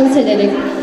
Tans edeliň.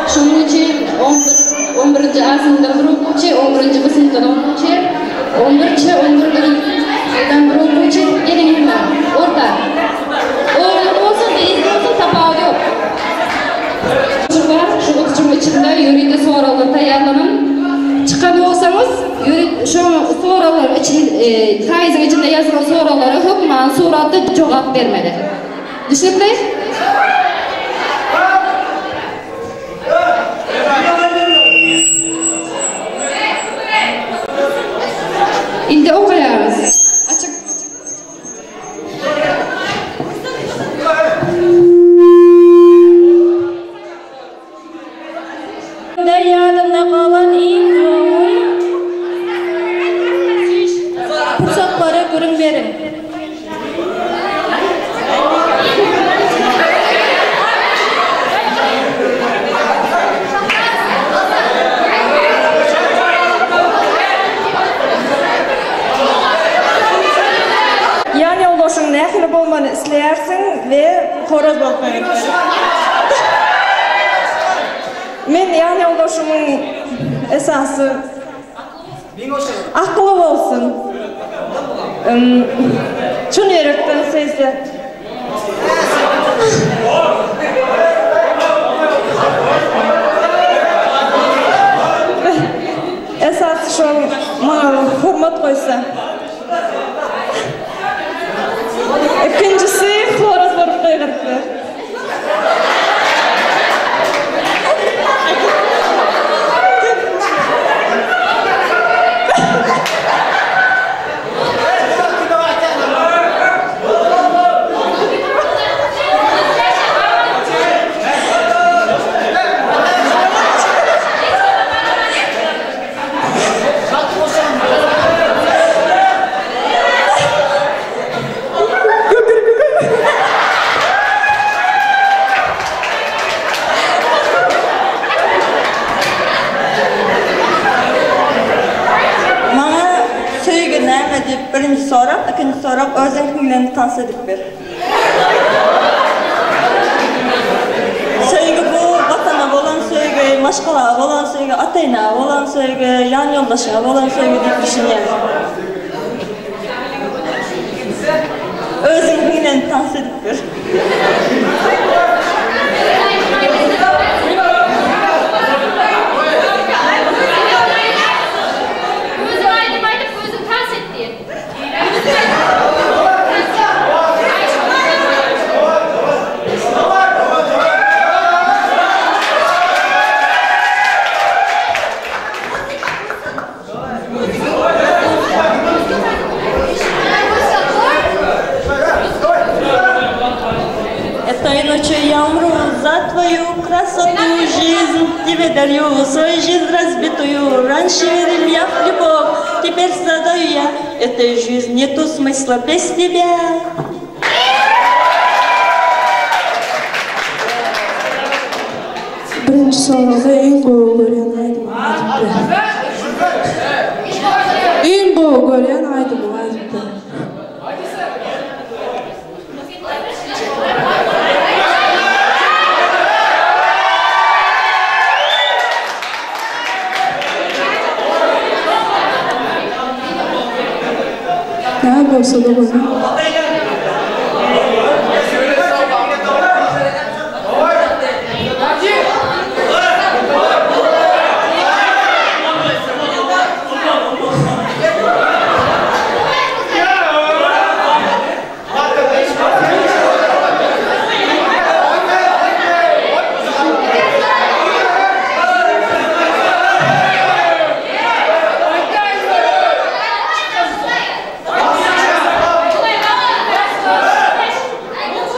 Şonuň üçin on bir, on birinji A synpdan bir okuwçy, on birinji B synpdan okuwçy, on bir Ç, on bir D-dan bir okuwçy geliň hemme orta. Oglan bolsun, gyz bolsun tapawudy ýok. Gutujyk bar, şu gutujygyň içinde ýörite soraglar taýýarlanan. Çykan bolsaňyz, ýörite şo soraglaryň içinde, kagyzyň içinde ýazylan soraglara hökman suratda jogap bermeli. Düşnükli? Indi okaýarys. Açyk. Ýadyňda galan iň gowy pursatlary gürrüň beriň. Ýan ýoldaşyň nähili bolmagyny isleýärsiň we horaz bolup Men ýan ýoldaşymyň esasy akylly bolsun. Çyn ýürekden söýse. Esasy şol maňa hormat goýsa. Ikinjisi horaz bolup gygyryp ber. Maňa söýgi näme diýip birinji sorag, ikinji sorag özüňkiň bilen tans edip ber. Söýgi bu Watana bolan söýgi, maşgala bolan söýgi, ata-enä bolan söýgi, ýan ýoldaşyňa bolan söýgi diýip düşünýän. Özüňkiň bilen tans edip ber. Özüň aýdym aýdyp, özüň tans et diýen. Этой ночью я умру за твою красоту, жизнь тебе дарю, свою жизнь разбитую. Раньше верил я в любовь, теперь страдаю я. Этой жизни нету смысла без тебя. Birinji soragda iň gowy görýän aýdymyňy aýdyp ber. Iň gowy görýän aýdymyňy aýdyp ber. Ýogsa-da goýma.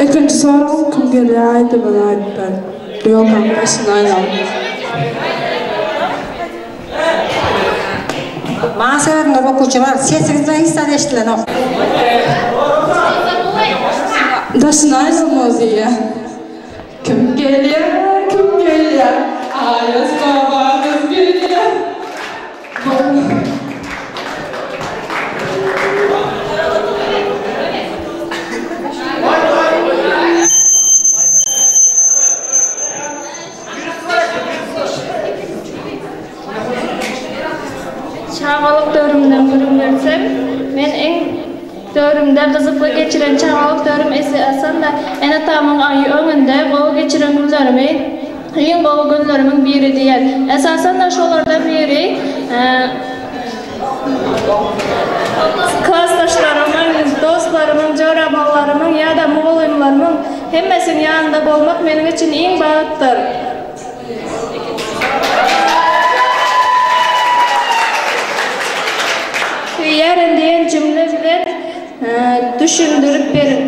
Ikinji soragym kim gelýär aýdymyny aýdyp ber. Ýolkaň daşyna aýlanyp. Maňa serediňler okuwçylar, sesiňizden hiç zat eşdilenok. Daşyna aýlanmaz diýýär. Kim gelýär, kim gelýär, Aýaz babamyz gelýär. Çagalyk döwrümden gürrüň bersem, men iň döwrümde gyzykly geçiren çagalyk döwrüm esasan-da ene-atamyň öňünde gowy geçiren günlerimi iň gowy günlerimiň biri diýen. Esasan-da şolardan biri klasdaşlarymyň, dostlarymyň, joraballarymyň ýa-da mugallymlarymyň hemmesiniň ýanynda bolmak meniň üçin iň bagtdyr. Söýýärin diýen jümle bilen düşündirip beriň.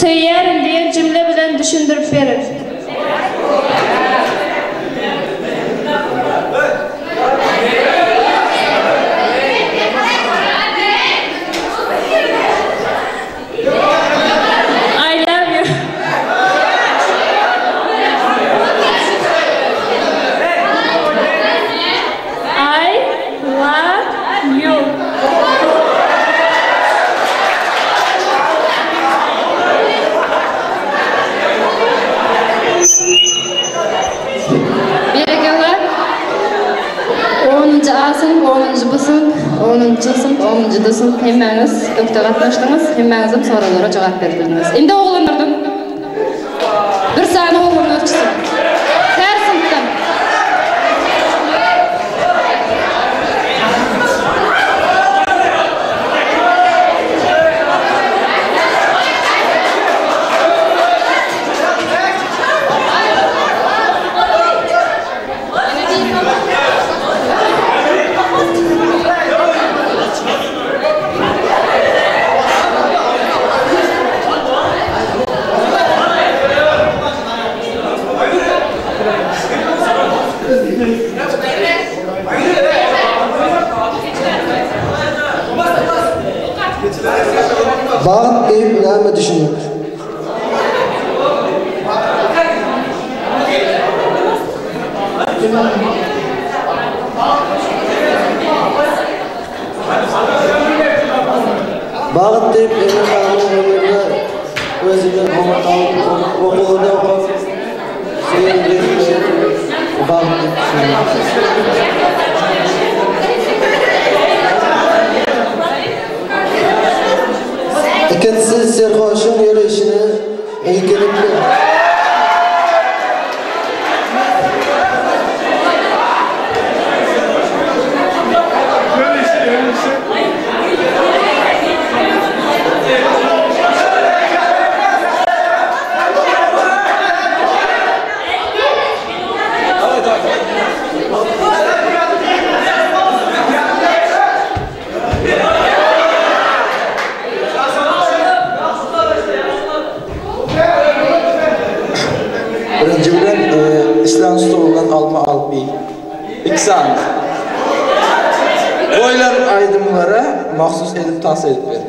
Söýýärin diýen jümle bilen düşündirip beriň. I love you. I love you. Berekella. Onunjy A synp, onunjy B synp, onunjy synp, onunjy D synp hemmäňiz ökde gatnaşdyňyz, hemmäňizem soraglara jogap berip bildiňiz. Indi oglanlardan bir sany oglanlar çyksyn. Her synpdan. Bagt diýip näme düşünýäňiz? Bagt diýip ene-atanyň ömründe özünden oňat alyp, okuwyny okap, söýen gyzyna bagt diýip düşünýän. Ikinjisi serhoşuň ýöreýşine öýkelipdir. Birinji bilen islän stolundan alma alyp iý. Iki sany. Goýlan aýdymlara mahsus edip tans edip ber.